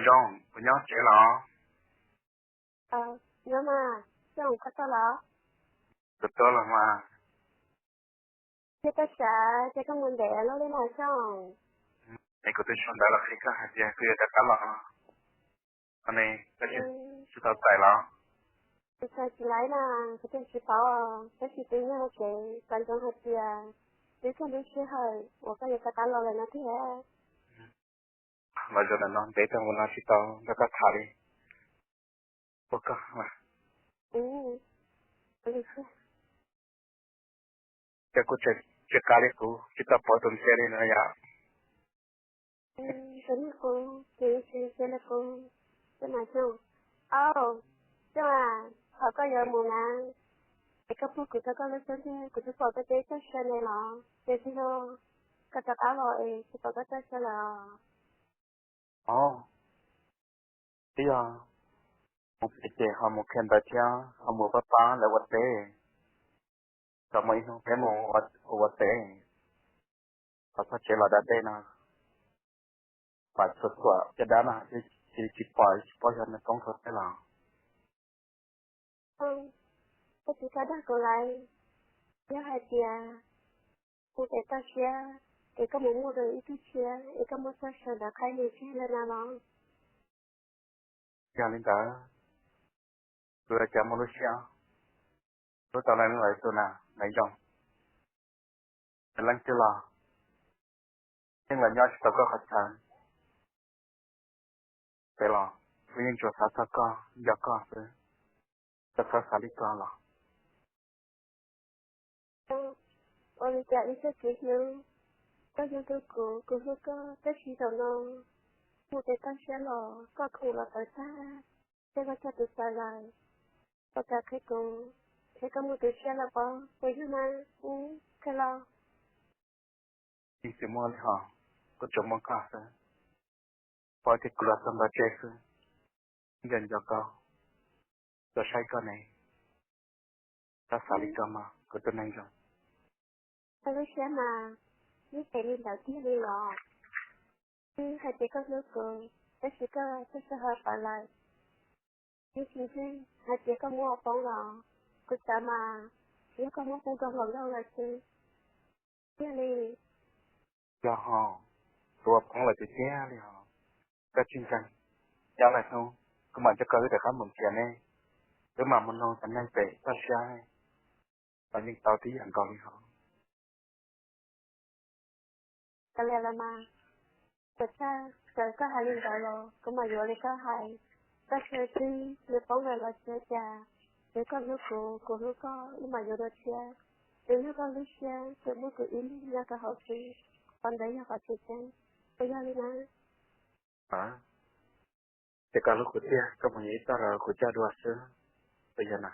Nyob, puas nyob tsev los? Nyob mas, Xyooj, koj tuaj los? Kuv tuaj los mas. Yog koj xav ces koj mus ntev luaj li mas Xyooj. Es kuv twb sau ntawv los qhia koj hais tias kuv yuav rov qab los. Ho ne, koj tsis tau txais los? Kuv txais tsis laib na, kuv thiaj tsis paub, tab sis twb nyob hauv tsev, xav ntsoov hais tias twb txog lub sij hawm uas koj yuav rov qab los lawm no tiag. Los zaum ntawm no ntev tag mus no tsis tau nrog koj tham li. Ua koj mas. Ces kuv tsis qab li, kuv tsis tau pom tus ntxhias li no yom. Tus niag qub ces tsis ntxhias li qub, ces mas Xyooj. Au, Xyooj a, thaum koj yuav mus na, es koj pub kuv rau koj lub xub ntiag, kuv twb pom koj teb txoj sia ne los, ces tsis yog koj rov qab los es tsis pom koj txoj sia lawm. Ov, twb yog Mus pem ces ho mus qhia ntawv thiab ho mus pab pab lawv ua teb. Txawm muaj ib hnub peb mus ua teb, los txog tsev los da dej no, mam txhuam txhuam caj dab no, cia li tsis pom, tsis paub yog nws poob rau teb los. Koj tsis txhob dag kuv lawm. Yog hais tias kuv pem toj siab es koj mus muaj rau ib tug tshiab es koj muab txoj saw ntawd qhaib nws tseg lawm na los? Yog li ntawd, kuv ua cas muaj lub siab hlub tau leej lawm tus na, Maiv Zoo. Leej twg los yeej los nyob tsis tau koj qhov chaw. Pem los kuv yeej tsuas xav txog koj, nco koj xwb, txhob xav li ko los. Ua li cas ib txoj kev hlub, koj yeej hlub kuv, kuv hlub koj, tab sis zaum no mus pem toj siab los koj khoom los tawv tag, thiab koj coj tus txawv lawm. Koj kam qhia kuv, qhia koj muaj tus tshiab lawm pob, puas yog na? Qhia los. Yeej tsis muaj li hos, kuv tsuas muaj koj xwb. Paub tias kuv los txog ntua tsev xwb, nco nco koj, tsuas saib koj ne. Txhob xav li ko mog kuv tus neeg zoo. Koj lub siab mas yeej pem li ntawd tiag li los? Twb hais tias koj hlub kuv, tab sis koj txawj txawj ho tawv lawm. Yeej tsis ntseeg hais tias koj muab ua poob los? Kuv xav mas yog koj muab poob rau hluas nkauj lawm xwb. Tiag li. Yog ho, kuv ua poob lawm tiag tiag li hos. Koj tsis ntseeg, nyob lawm hnub kuv mam coj koj wb rov qab mus nrhiav ne. Wb mam mus noog cov neeg pem toj siab, los yeej tau tib yam nkaus li hos. Kav liam los mas, txawm txhaj txawm koj hais li ntawd los kuv mam yuav li koj hais. Koj tsis txwv nws poob lawm los tsis ua cas, txawm koj hlub kuv, kuv hlub koj, wb mam yuav dua tshiab. Txawm yog koj lub siab tsuas muaj kuv ib leeg nyob rau hauv xwb, qhov ntawd yog qhov tseem ceeb, puas yog li na? Ces koj hlub kuv tiag, koj mus yuav ib txoj los kuv coj dua xwb, puas yog na?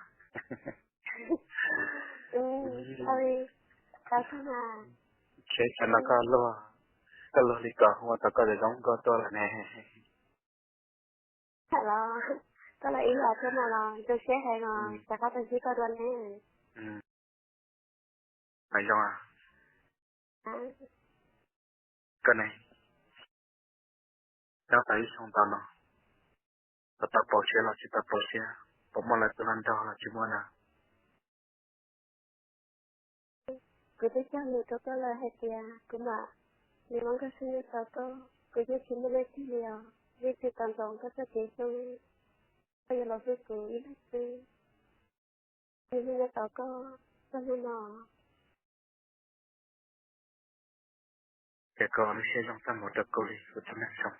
Tsis xav no koj luag, koj luag li ko ua tau koj zoo nkauj tuaj lawm ne. Los koj los ib yam thiab mas los zoo siab heev os, rov qab tau ntsib koj dua ne. Maiv Zoo, koj ne, nyob tau ib xyoo ntau no, puas tau pauv siab los tsis tau pauv siab, puas muaj lawv tus hluas nraug los tsis muaj na? Kuv twb cog lus rau koj lawm hais tias kuv mam li muab nkauj xwb nyob tos koj, kuv yeej tsis muaj leej twg li os, yeej tsis tau ntsoov koj txoj kev hlub, koj yuav los hlub kuv ib leeg xwb. Kuv yeej nyob tos koj txog hnub no. Ces koj ua lub siab zoo txaj muag rau kuv li kuv tus neeg zoo.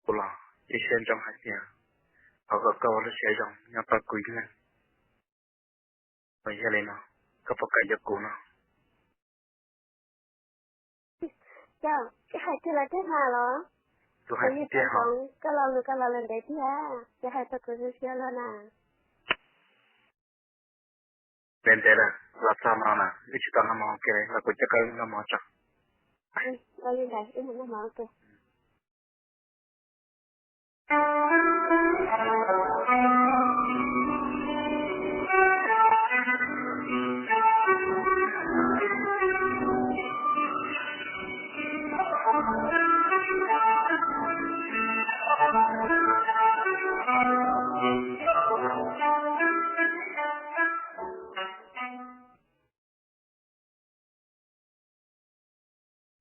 Kuv los ib siab ntsoov hais tias thov kom koj ua lub siab zoo nyob tos kuv ib leeg. Yog li no, koj puas kam yuav kuv no? Koj hais tiag los tiag mas los? Kuv hais tiag hos. Koj lo lus koj lo lus ntev tiag, koj hais tau kuv zoo siab luaj na. Ntev ntev lawm, los txog no na, wb tsis tau noj mov ua ke los kuv coj koj noj mov tso. Ua li ntawd wb mus noj mov ua ke.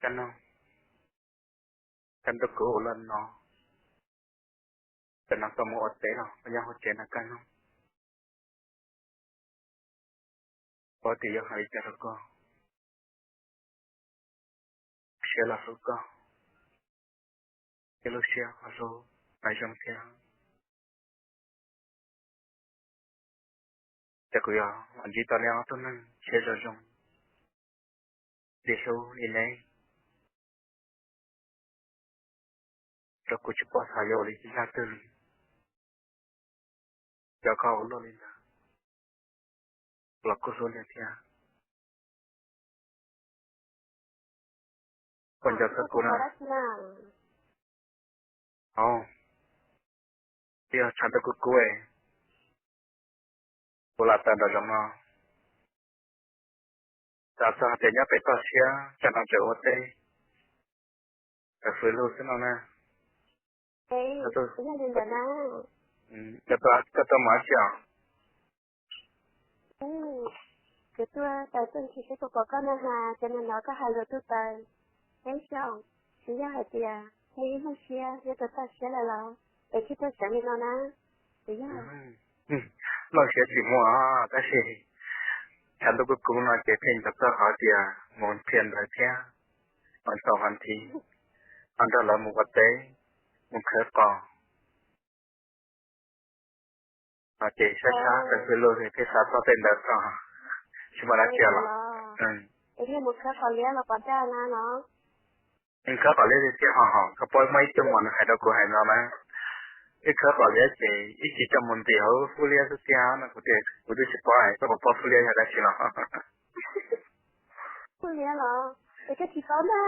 Koj noog, koj nrog kuv ua luaj no, koj no koj mus ua teb los koj nyob hauv tsev no koj noog. Paub tias yuav hais li cas rau koj, siab los hlub koj, thiab lub siab ho hlub Maiv Zoo thiab. Ces kuv yuav mam ntsib tau nej ob tug neeg siab zoo zoo, li hlub li leeb, rau kuv tsis pom xav yuav ua li zaj twg li. Yog koj ua luaj li ntawd los kuj hlub nej thiab. Koj nco txog kuv na. Au, Yog tshav ntuj kub kub, kuv lam tawm nram zoov no, xav txog hais tias nyob pem toj siab tsam no tseem ua teb, tawm fws lug xwb no na. Koj tuaj mus dab tsi os? Kuv tuaj tawm tuaj ntsis seb puas pom koj na has, ces nim no koj hais lus tuaj tawm peb xyoos, tsis yog hais tias nej ib hmoob siab nyob rau toj siab lawm los es thiaj tuaj seev li no na. Tsis yog. Nplooj siab tsis muaj, tab sis tshav ntuj kub kub no ces pheej nco txog qhov tias mus qhia ntawv thiab, mus xaus qhov nthiv, ho nrog lawv mus ua teb, mus khawb qos. No ces sab sab tawm fws lug thiaj xav txog tej ntawd tso, tsis muaj dab tsi los. Es nej mus khawb qos liab los pom daj na no? Khawb qos liab tiag tiag ho ho, koj paub muaj ib tug muam nws hais rau kuv hais no na, wb khawb qos liab ces wb tsis coj mus ntim hauv fub liab xwb tiag no. Kuv tias kuv twb tsis paub, koj puas paub fub liab yog dab tsi los? Fub liab los es koj tsis paub na?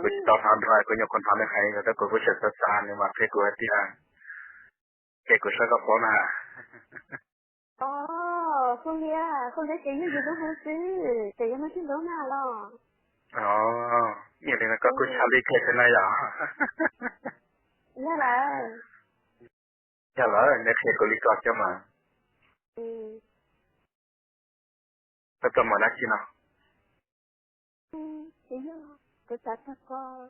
Kuv tsis tau hnov dua, kuv nyuam qhuav hnov nws hais los rau kuv, kuv tseem xav xav nws mam qhia kuv hais tias, ces kuv saib koj paub na. Fub liab, fub liab ces yog yus lub hu xwb, ces yog lub tib lub na los. Yog li no koj kuj tshaj li kiag thiab na yom. Yog lawm. Yog lawm, neb qhia kuv li ko thiab mas. Koj tau mus dab tsi no? Tsis yog, kuv xav txog koj,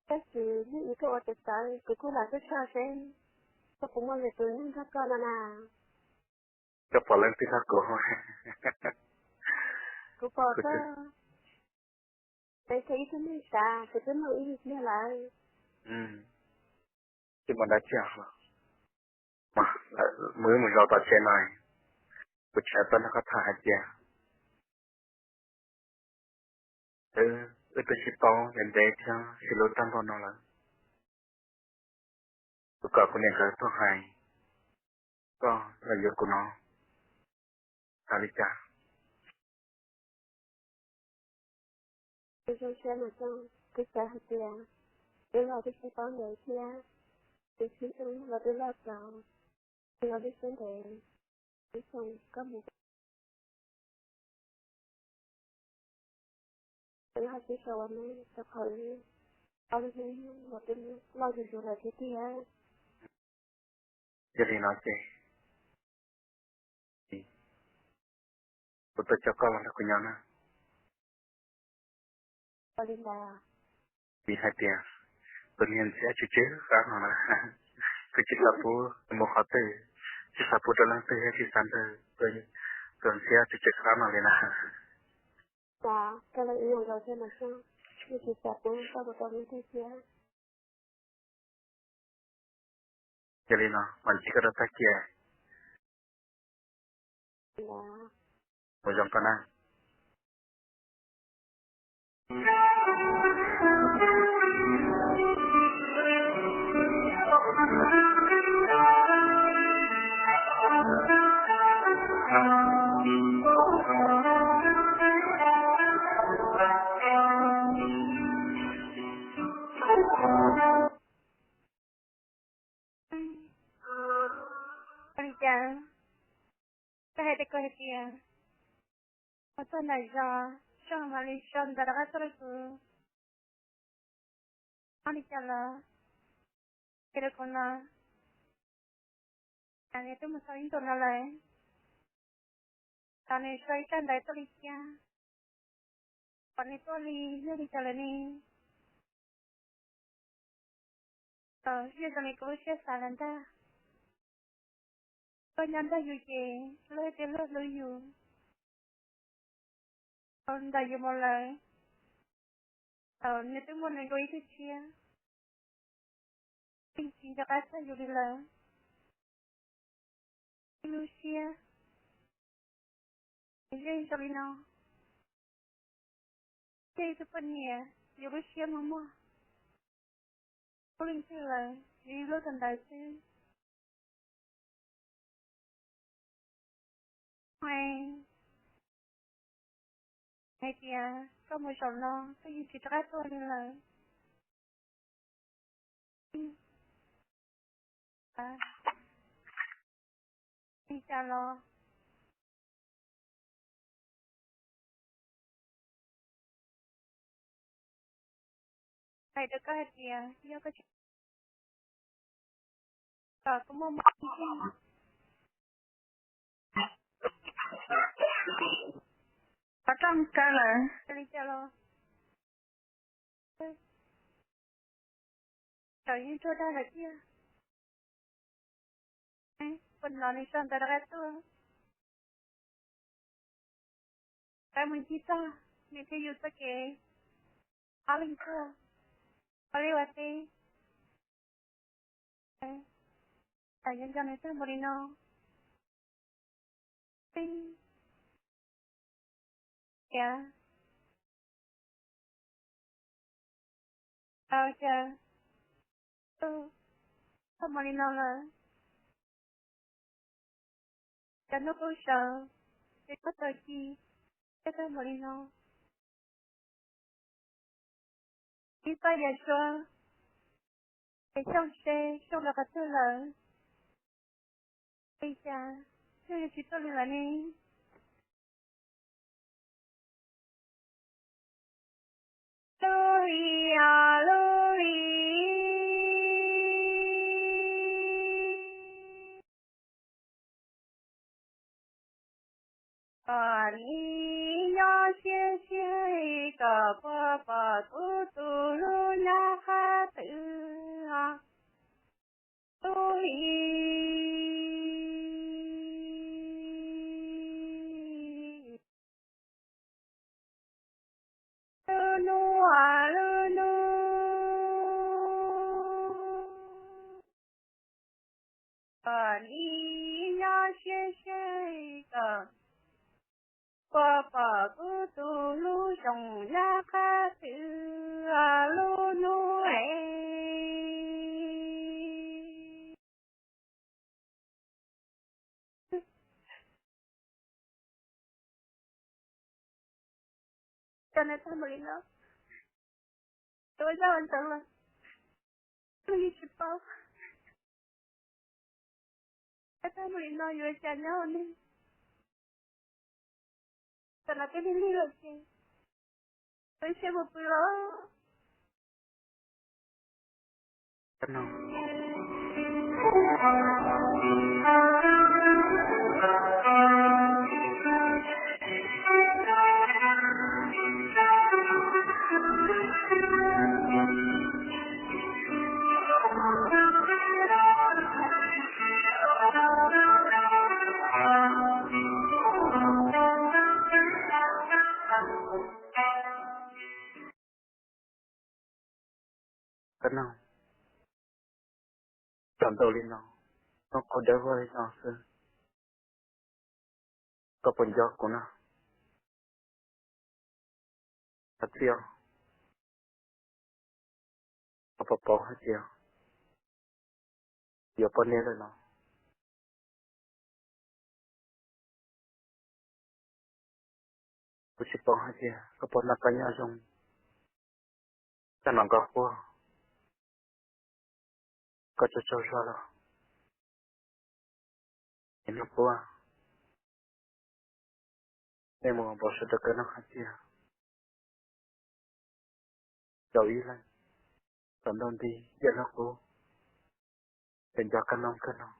tab sis yeej ib koj ua txawv txawv, kuv kuj lam tuaj tshaj seb koj puas muaj lwm tus neeg nrog koj no na. Koj pom leej twg nrog kuv? Kuv pom koj, kuv tseem ib tug neeg xav, kuv twb mloog ib pliag lawm. Tsis muaj dab tsi os. Mus wb mus zaum tom tsev no, kuv tseem tuaj nrog koj tham hais tias wb twb sib paub ntev ntev thiab sib hlub tag npaum no lawm. Kuv kom kuv niam nkawd tuaj hais koj los yuav kuv no, xav li cas? Kuv zoo siab mas Xyooj, kuv xav hais tias wb los twb sib paub ntev thiab, kuv sib hlub los twb loj txaus, los twb sib ntev, kuv xav koj mus, kuv ho sib sau ua neej rau qhov wb ob lub hnub los twb loj zuj zus lawm thiab tiag. Yog li no ces kuv tuaj coj koj los nrog kuv nyob na. Ua li ntawd. Vim hais tias tus niag ntxhiab tsw tsw qab no na, kuv tsis xav pub mus qhov twg, tsis xav pub rau leej twg thiab tsis xav nrog tus ntxhiab tsw tsw qab no li na. Koj los ib yam nkaus thiab mas Xyooj, kuv tsis xav pub koj mus rau leej twg thiab. Yog li no mam ntsib koj rau tag kis. Ua zoo koj na. Ua li cas koj hais rau kuv hais tias koj tuaj nram zos, Xyooj mam li sau ntawv rov qab tuaj rau kuv? Ua li cas los hais rau kuv no, cas nws twb mus tau ib ntus no lawm, cas nws sau ib tsab ntawv tuaj li thiab? Pom nws tuaj li, yog li cas lawm ne? Yog zoo li kuv lub siab xav lawm ntag. Koj nyob nrog yus ces luag tias luag hlub yus, thaum ntawm yus mus lawm, thaum nws twb muaj nws dua ib tug tshiab, yeej tsis nco qab txog yus li lawm. Ib lub siab yeej zoo li no, yog ib tug poj niam, yus lub siab muag muag, hlub leej twg lawm, yus lub tau ntawd xwb. Hais, hais tias koj mus zaum no koj yeej tsis rov qab tuaj li lawm. Li cas los hais rau koj hais tias yog koj tsis, kom koj muaj mob qhov rooj kaw lawm li cas los tau yeej tuaj dag lawm tiag. Ua no nws sau ntawv rov qab tuaj, rov mus ncig txog nws thiab yus txoj kev ob leeg tuaj, ob leeg ua teb. Tam nco nco nws txog npaum li no, tias tau cas txog npaum li no lawm. Cov hnub qub sawv, ces koj tau ci, thiab txog npaum li no. Ib pab yam suav, ces Xyooj se Xyooj rov qab tuag lawm. Li cas Xyooj yuav tsis tuaj li lawm ne? Lub hli os lub hli, kom nim nyob siab siab kom puas pom kuv tus hlub nyob qhov twg os. Lub hli, lub hnub, lub hnub, kom nim nyob siab siab kom puas pom kuv tus hlub zoo nyob qhov twg lub hnub es. Cov nws tag npaum li no, ua zaj ua ntawv los yeej tsis paub. Tag npaum li no yuav cas nyob ua neeg. Tam no twb lig lig lawm ces ua siab mus pw los. Koj noog, txog ntau li no, hnub qub dawb vog li no xwb, koj puas nco kuv no? Hais txij, koj puas paub hais tias yuav poj niam lawm no? Kuv tsis paub hais tias koj puas nrog koj nyob zoo, tag no koj quaj, koj tsaug tsaug zog los, es hnub qub nej mus npau suav rau koj noog hais tias tau ib leeg tau ntuj nti, yog hnub qub, es nco koj noog koj noog,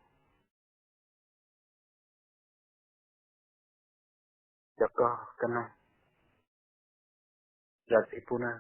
nco koj koj noog, zam txim pub na.